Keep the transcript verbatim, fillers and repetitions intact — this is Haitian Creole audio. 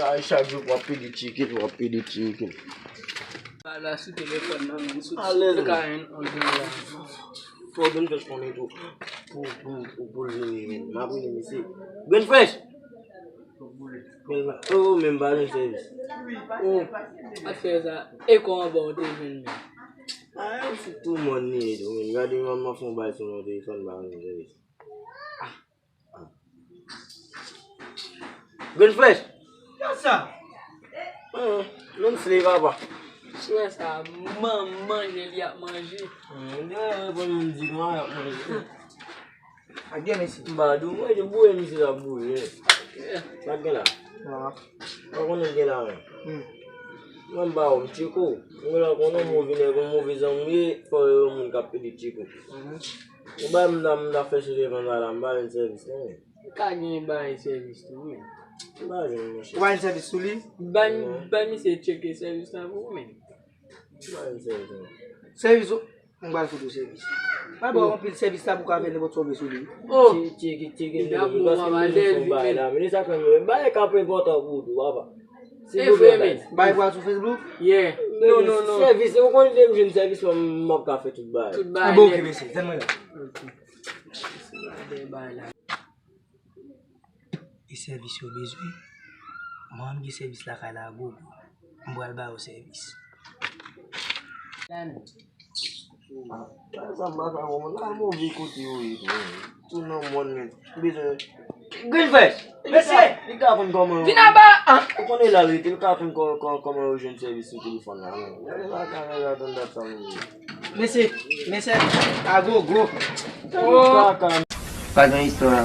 Ay, chak jou w ap pede chicken, w ap pede chicken. Ala sou telefòn nan, men sou Alèz. Ka jwenn on dola. Fò Green Fresh konnen tou. Pou, pou, pou, pou l vini, men. M ap vini, mesye. Green Fresh! Men, oh, men m pa jwenn sèvis. Oh, afè sa, e kòman ba w te jwenn men? Ah, se tou moun li ye tou, men. Gade, m ap fè yon bagay sou yon telefòn, m pa jwenn sèvis. Green Fresh! Sa? Hum, menm si li papa. Sou sa, man manje li ap manje. Hum, gen reponn moun di non, y ap manje. Ak gen mesi. M pa di w, mwen, je bouye, mesi la bouye. Sa gen la? Ah. Ou konnen gen la, men. Hmm. Mwen, m pa w, m tcheko. Mwen la konnen move nèg, move zanmi, fò yo moun k ap pede tcheko. Mhm. Ou bay m nan, m nan fè sou devan la, m ba yon sèvis, non. Ou ka gen bagay sèvis tou, men. M pa jwenn, monchè. Ou bay yon sèvis sou li? Bay, bay misye tcheke sèvis la pou ou, men. M pa jwenn sèvis, non. Sèvis ou? M pral fout ou sèvis. Pa ba w anpil sèvis la pou ka fè nenpòt sa w vle sou li. Oh! Tcheke, tcheke, tcheke, paske m bezwen fè yon bagay la, men sa kanmenm, bagay k ap enpòtan pou ou tou, papa. Silvouplè, guys. Bagay pral sou Facebook? Yeah. Non, non, non. Sèvis, ou konn lè m jwenn sèvis, m ap ka fè tout bagay. Tout bagay. Ah, bon, ok, mesye, tann mwen la. Ok. E sèvis yo bezwen? Mwen menm gen sèvis lakay la gogo. M pral ba yo sèvis. Sa m pa ka konprann la, move kote yo ye tou. Tou nan mòn men. M bezwen Green Fresh! Mesye! Li ka konn kòman yo. Vin anba! Ah! Ou konnen la rete, li ka konn kò-, kò-, kòman yo jwenn sèvis sou telefòn la, men. Gade la, gade la, gade dat sa, men. Mesye, mesye, a gogo. Oh! Pa gen istwa.